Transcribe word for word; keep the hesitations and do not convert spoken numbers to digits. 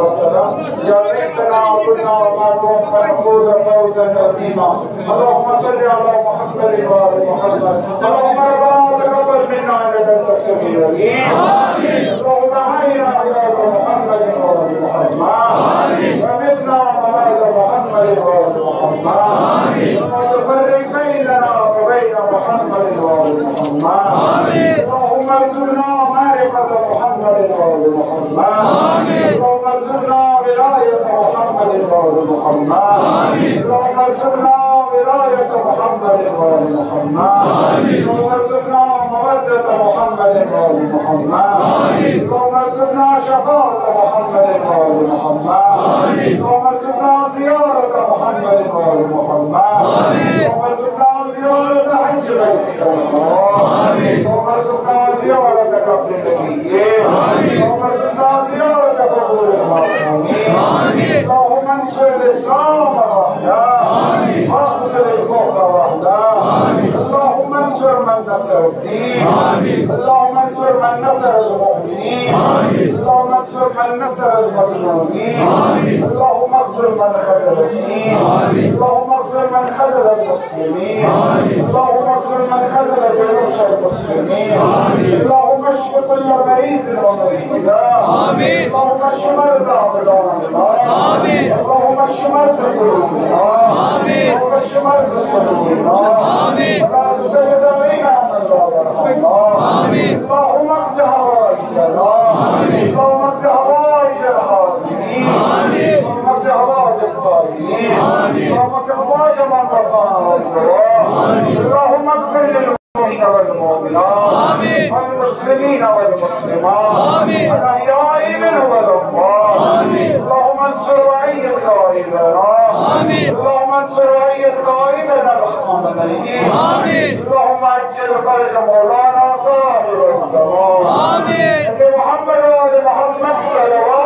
والسلام. يا ليتنا كنا معهم فنفوز فوزا عظيما. اللهم صل على محمد وآل محمد. اللهم ربنا تقبل منا إنك أنت السميع العليم. اللهم أحينا حياة محمد وآل محمد. وأمتنا ممات محمد وآل محمد. ولا تفرق بيننا وبين محمد وآل محمد. اللهم ارزقنا معرفة محمد وآل محمد. اللهم ارزقنا ولاية محمد وآل محمد. اللهم ارزقنا ولاية محمد وآل محمد. اللهم ارزقنا مودة محمد وآل محمد. اللهم ارزقنا شفاعة محمد وآل محمد. اللهم ارزقنا زيارة محمد وآل محمد. اللهم ارزقنا زيارة حج بيتك الحرام. اللهم ارزقنا زيارة قبر نبيك. اللهم ارزقنا زيارة قبور المعصومين. اللهم انصر الإسلام وأهله. واخذل الكفر وأهله. اللهم انصر من نصر الدين. اللهم انصر من نصر المؤمنين. اللهم انصر من نصر المظلومين. اللهم اخذل من خذل الدين. اللهم اخذل من خذل المسلمين. اللهم اخذل من خذل جيوش المسلمين. اللهم اشف كل مريض ومريضة. اللهم اشف مرضى بلادنا. اللهم اشف مرضى قلوبنا. اللهم اشف مرضى صدورنا. ولا تسلط علينا من لا يرحمنا. اللهم اخز حوائجنا. اللهم اخز حوائج الحاضرين. اللهم اخز حوائج الصائمين. اللهم اخز حوائج من وصانا والدعاء. اللهم اغفر للمؤمنين والمؤمنات. والمسلمين والمسلمات. الأحياء منهم والأموات. اللهم انصر وأيد قائدنا. اللهم انصر وأيد قائدنا الخامنئي. اللهم عجل فرج مولانا صاحب الزمان. آمين. محمد وآل محمد صلوات